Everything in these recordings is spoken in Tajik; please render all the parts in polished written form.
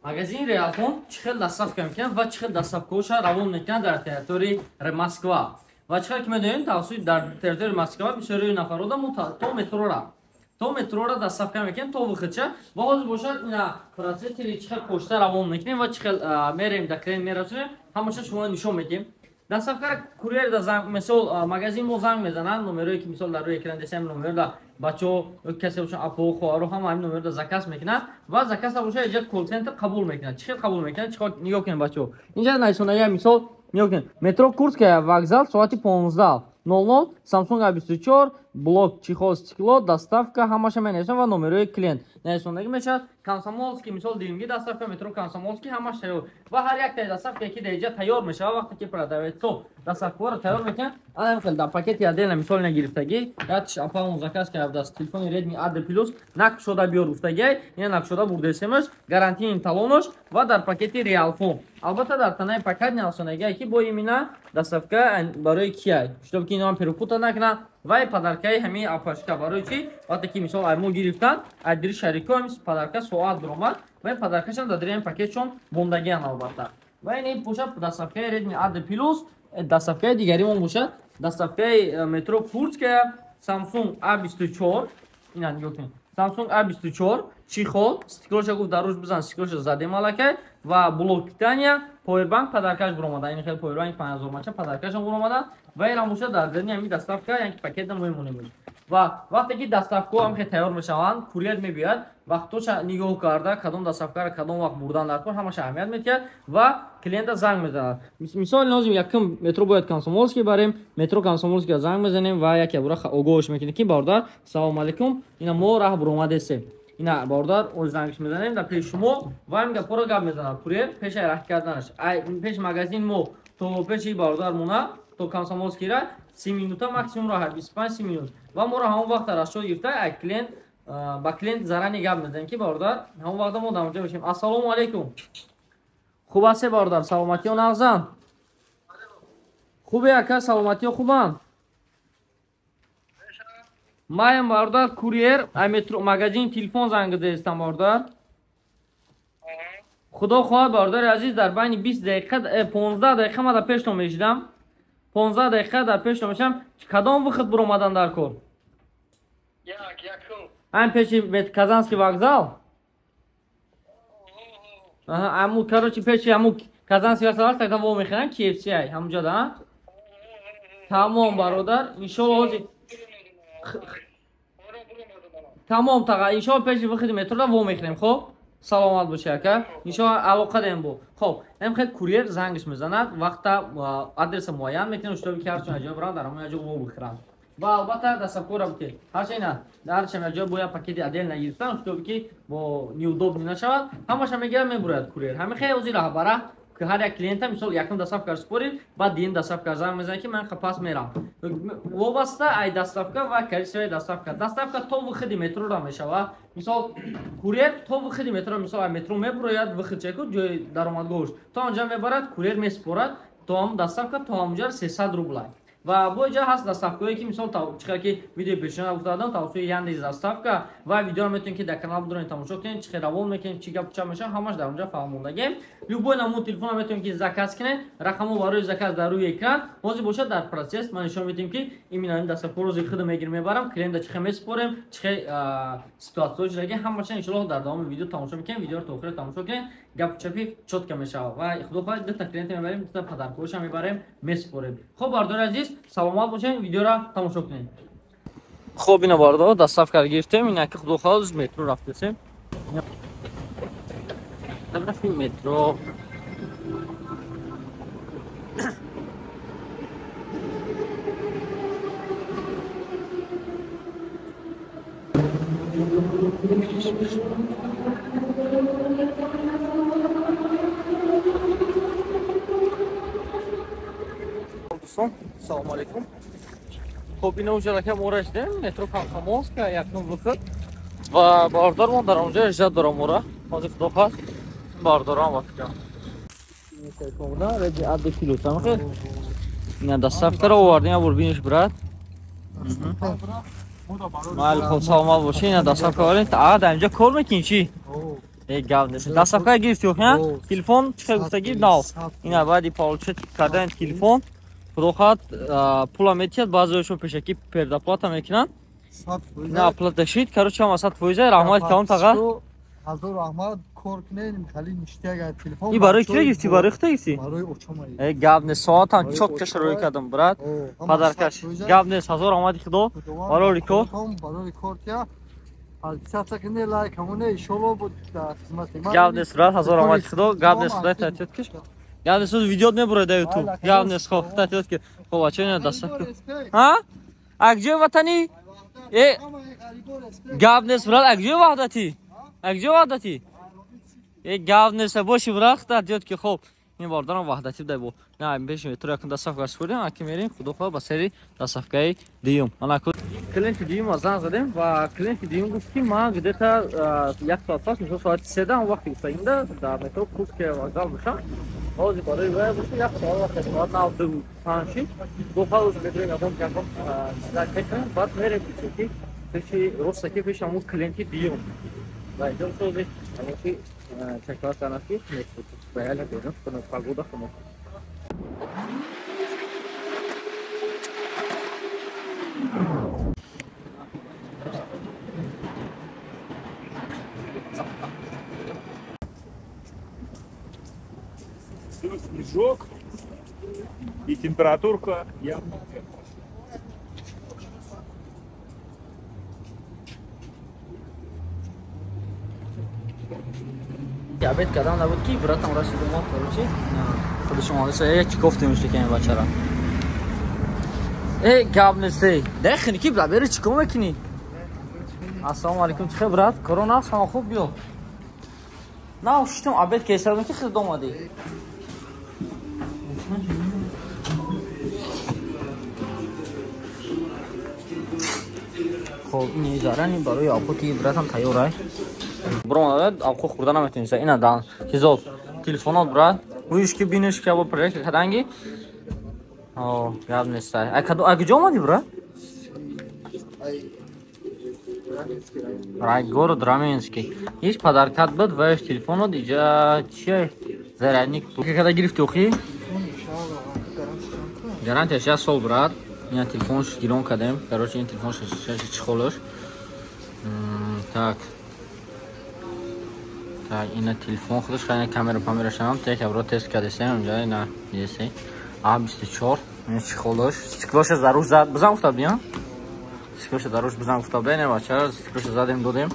Магазин Реалфон чӣ хел доставка мекунад ва чӣ хел доставкаҳоша равон мекунад дар территорияи Москва. Ва чӣ хел ки медонем, тавассути дар территорияи Москва бисёри нафарода мо то метрора доставка мекунем, то выходча. Ва ҳозир бошад ина процессори чӣ хел почта равон мекунем ва чӣ хел мерем да клиент мерасонем, ҳамаша шумо нишон медиҳем. Доставкара курьер да занг, мисол магазин мо занг мезананд, номерое ки мисол дар рӯи экран десем, номер да бачаҳо касе бошанд, апо, хоҳаро, ҳама ҳамин номер да заказ мекунанд ва заказ бошад инҷа колл-центр қабул мекунад. Чӣ хел қабул мекунад? Чӣ хел нигоҳ кунед бачаҳо. Инҷа нависонагия мисол нигоҳ кунед. Метро Курская вокзал соати 15:00, Samsung A24, блок чехол стекло, доставка ҳамаша менависам ва номерои клиент нависондагӣ мешавад. Комсомолский мисол димги доставка метро Комсомолский ҳамаш тайёр. Ва ҳар яктаи доставка ки дар инҷа тайёр мешавад, вақте ки продавецо доставкаҳоро тайёр мекунанд, ана хел дар пакети отдельно мисол нагирифтагӣ, як апаон заказ кардааст телефони Redmi A2 Plus, накушода биёр гуфтагӣ, ина накушода бурдесемаш, гарантийный талонаш ва дар пакети Realfon. Албатта дар танаи пакет нависондагӣ ки бо имина доставка барои кия, чтобы ки иноам перепута накунанд. Ва подаркаи ҳамин апашка барои чӣ? Вақте ки мисол ай мо гирифтан, ай дири шарико ҳамин подарка соат биромад ва подаркашам дар дири ҳамин пакетшон мондагиан албатта. Ва ин бошад доставкаи Redmi A2 Plus, доставкаи дигаримон бошад доставкаи метро Курская Samsung A24. Ина нигоҳ кунед. Samsung A24 чехол, стеклоша гуфт дар рӯш бизан, стеклоша задем аллакай ва блок питания, powerbank подаркаш биромада. Ин хел powerbank 5000 мача подаркашам биромада ва инам бошад дар дарни ҳамин доставка, яъне ки пакета мемонем. Ва вақте ки доставкаҳо ҳам хел тайёр мешаванд, курьер мебиёяд, вақтоша нигоҳ карда, кадом доставкаро кадом вақт бурдан дар кор, ҳамаша аҳамият медиҳад ва клиента занг мезанад. Мисол лозим якум метро бояд Комсомолский барем, метро Комсомолский занг мезанем ва яке бура огоҳш мекунем ки бародар, салом алейкум, ина мо раҳ буромадесем. Ина бародар, оз зангш мезанем дар пеши шумо ва ҳамин гапҳоро гап мезанад. Курьер пеши раҳ карданаш, ай пеш магазин мо то пеши бародармона то Комсомолскийра 30 минута максимум роҳ, 25-30 минут. Ва моро ҳамон вақт расчёт гирифта, ай клиент ба клиент заранее гап мезанем ки бародар, ҳамон вақт мо дар онҷо бошем. Ассалому алейкум. Хуб ҳастед бародар? Саломатиё нағзан? Хубе ака, саломатиё хубанд? Маям бародар курьер, ай метро магазин телефон занг задастам бародар. Худо хоҳад бародари азиз, дар байни 20 дақиқа, 15 дақиқа ма дар пештон мешидам. 15 дақиқа дар пештон мешам. Кадом выход буромадан дар кор? Якум. Ам пеши Казанский вокзал? Аҳа, аму короче пеши аму Казанский вокзал тогда во мехӯрам KFC ай, ҳамунҷо да? Тамом бародар, иншоалло ҳозир тамом таға, иншоалло пеши выходи метрода во мехӯрем, хоб? Саломат бошӣ ака. Иншоалло алоқа дем бо. Хоб, ҳам хел курьер зангш мезанад, вақта адреса муайян мекунад, чтобы ки ҳар чун ҷой баранд, дар ҳамон ҷо во бихӯранд. Ва албатта доставкаро бикунед. Ҳарча ина, дар ҳар ҷой бояд пакети отдельно гирифтан, чтобы ки бо неудобно нашавад. Ҳамаша мегирад, мебурад курьер. Ҳамин хел ози раҳбара ки ҳар як клиента мисол якум доставка спорид, баъд дуюм доставка занг мезанад ки ман пас мерам. Вобаста ай доставка ва количествои доставка. Доставка то выходи метрора мешавад. Мисол курьер то выходи метро, мисол ай метро мебурояд, выход чеку ҷои даромадгоҳш. То онҷа мебарад, курьер меспорад, то ҳам доставка то ҳамонҷа 300 рубл. Ва бо инҷа ҳаст доставкаҳое ки мисол чӣ хел ки видеои пешина гуфта додам, тавассути Яндекс доставка ва видеоро метавонед ки дар канал бидоред тамошо кунед, чӣ хел равон мекунед, чӣ гап ча мешавад, ҳамаш дар онҷа фаҳмондагем. Любой намуд телефонро метавонед ки заказ кунед, рақамҳо барои заказ дар рӯи экран. Ҳозир бошад дар процесс ман нишон медиҳем ки именно ин доставкаҳоро зир худам мегирем мебарам, клиента чӣ хел месупорем, чӣ хел ситуатсияҳо шудаги, ҳамаша иншоаллоҳ дар давоми видео тамошо мекунем. Видеоро то охир тамошо кунед, гапу чапи чётко мешавад ва худо хоҳад дута клиента мебарем, дута подаркҳоша мебарем, месупорем. Хоб бардори азиз, саломат бошед, видеоро тамошо кунед. Хоб ина бардор, доставкаро гирифтем, ина ки худо хоҳад метро рафтесем. Рафтем метро. Дӯстон, салому алейкум. Хоб ина уҷа ракам ора шидем, метро Комсомолская, якум выход. Ва бародармон дар онҷа ижат дорам ора. Ҳозир худо хоҳад бародарам вақт. Ина доставкаро овардем, я бор биниш брат. Майли, хоб саломат бошед. Ина доставка овардем. А, дар инҷа кор мекунӣ чӣ? Гап нест. Доставка гирифти ё телефон чӣ гуфтагӣ нав. Ина баъди получать кардани телефон худо хоҳад пула метиҳад, баъзеҳошон пешакӣ передоплата мекунанд. На оплата шид, короче, ҳама 100%. Раҳмат калон таға. Ҳазор раҳмат, кор кунед, хали ништяк телефон. И барои ки гирифти? Барои худта гирифти? Барои очома. Гап нест, соатам чётко шароит кардам, брат. Падаркаш. Гап нест, ҳазор раҳмати худо. Барои кор. Барои кор тия. Подписаться кунед, лайк кунед, иншоалло бо дар хизмати ман. Гап нест, брат, ҳазор раҳмати худо. Гап нест, худой татиёт киш. Гап нест, видео мебурад дар YouTube. Гап нест, хоб, татиёт ки. Хоб, бача, ина доставка. Ҳа? Акҷои ватанӣ? Гап нест, брат, акҷои ваҳдатӣ? Акҷои ваҳдатӣ? Гап нест, боши, брат, татиёт ки. Хоб, ин бародарам ваҳдатӣ дай бо. На, пеши метро якун доставка шудем, аки мерем, худо хоҳад ба сари доставкаи дуюм. Ана клиенти дуюм занг задем ва клиенти дуюм гуфт ки ман где-то як соат пас, мисол соати 3 он вақти гуфтагимда дар метро Курская вокзал бошам. Ҳозир барои вай боша як соат вақт соат 9:05 шид. Гуфт ҳозир метро ягон ягон чизак мекунем, баъд мерем ки пеши ростаки пеши ҳамон клиенти дуюм. Ва инҷо ҳозир ҳамон ки чакалат канад ки реально берун погода хунук. Снежок и температурка явно. Обед кардам набуд ки братам расид омад, короче. Худаш омада, як кофта мешли ки бачара. Гап нест. Дахни ки брат, бери чӣ кор мекунӣ? Ассалому алайкум, чӣ хел брат? Корона ҳама хуб биё. На, шитам обед кесардам ки хеле омадӣ. Хоб, ин зарани барои овқоти братам тайёр ай. Бро, овқот хӯрда наметавониста. Ина дан чизот телефонот брат. Гӯиш ки биниш ки або проект каданги. О, гап нест. Ай кадо ай куҷо омадӣ брат? Рай город Раменский. Ҳеҷ подаркат буд ва телефонот иҷа чия зарядник. Када гирифти охи? Гарантия 6 сол брат. Ина телефонш гирон кардем. Короче, ин телефон чехолаш. Так. Так, ина телефон худаш хайна камера памерашам. Так, абро тест кардесем, инҷа ина дидесе. А24, ина чехолаш. Стеклоша заруш зад, бизан гуфта будем. Стеклоша заруш бизан гуфта будем, ина бача, стеклоша задем додем.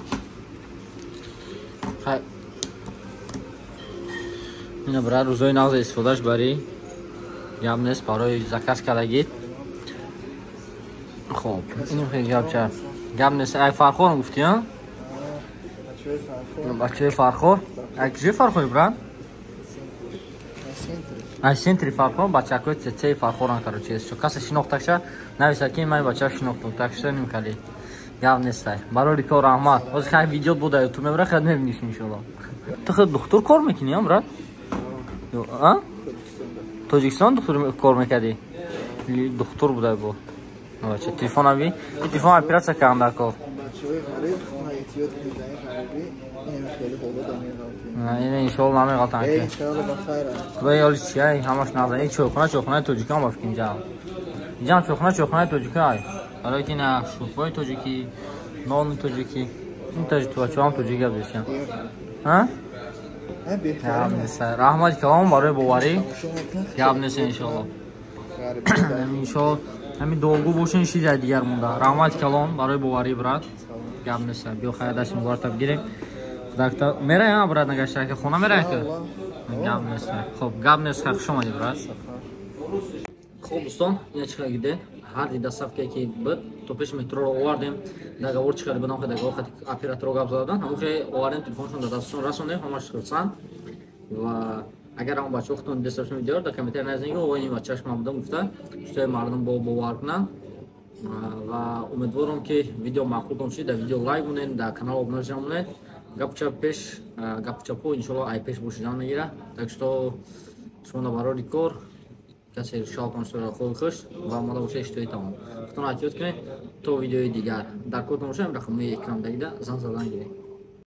Хай. Ина брат, рӯзои нағз истифодаш бари. Гап нест барои заказ кардагӣ. Хоб, иним хеле гапча. Гап нест. Ай Фархор гуфтӣ, а? Бачаи Фархор. Ай куҷои Фархори, брат? Ай центри Фархор, бачакои ЦЦ Фархоран, короче. Касе шинохтакша, нависад ки ман бача шинохтам, так что ним кали. Гап нест. Барои кор раҳмат. Ҳозир хай видео буда YouTube мебара, хай мебиниш иншоалло. Ту худ духтур кор мекунӣ, а, брат? А? Тоҷикистон духтур кор мекардӣ? Духтур буда бо. Бача, телефон аби, телефон операция кардам дар кор. Ина иншоалло намеғалтам ки. Худои ёли чи ай, ҳамаш назар. Ин чойхона, чойхонаи тоҷикан ба фикр инҷа. Инҷа чойхона, чойхонаи тоҷикан ай. Барои ки на шӯрбои тоҷикӣ, нони тоҷикӣ. Ин тоҷик бачаҳо ҳам тоҷикӣ гап дошта. Ҳа? Раҳмат калом барои боварӣ. Гап нест иншоалло. Иншоалло ҳамин дуогӯ бошен чизи дигар монда. Раҳмат калом барои боварӣ брат. Гап нест. Биё хайр дасти муборакта бигирем. Доктор мерай, а брат нагашта ки хона мерай ки. Гап нест. Хоб, гап нест, хуш омадӣ брат. Хоб дӯстон, ина чӣ қадар гиде? Ҳар ди доставка ки буд, то пеш метроро овардем. Договор чӣ қадар будам, договор хати операторо гап задан. Ҳамон хе овардем, телефоншон дар дастшон расондем, ҳамаш хурсанд. Ва агар ҳамон бачаҳо худтон дасташон видеоро дар комментария нависед, ки ин бачааш ман будам гуфта, что мардум бо бовар кунанд. Ва умедворам ки видео маъқултон шуд, дар видео лайк монед, дар канал обуна шавед. Гапча пеш, гапчапо иншоалло ай пеш бошидан мегира. Так что шумо барори кор, касе шалтон шуро хуб хуш ва омода бошед иштиҳои тамом. Худтон эҳтиёт кунед то видеои дигар. Дар кортон бошад рақамҳои экран дагида занг задан гиред.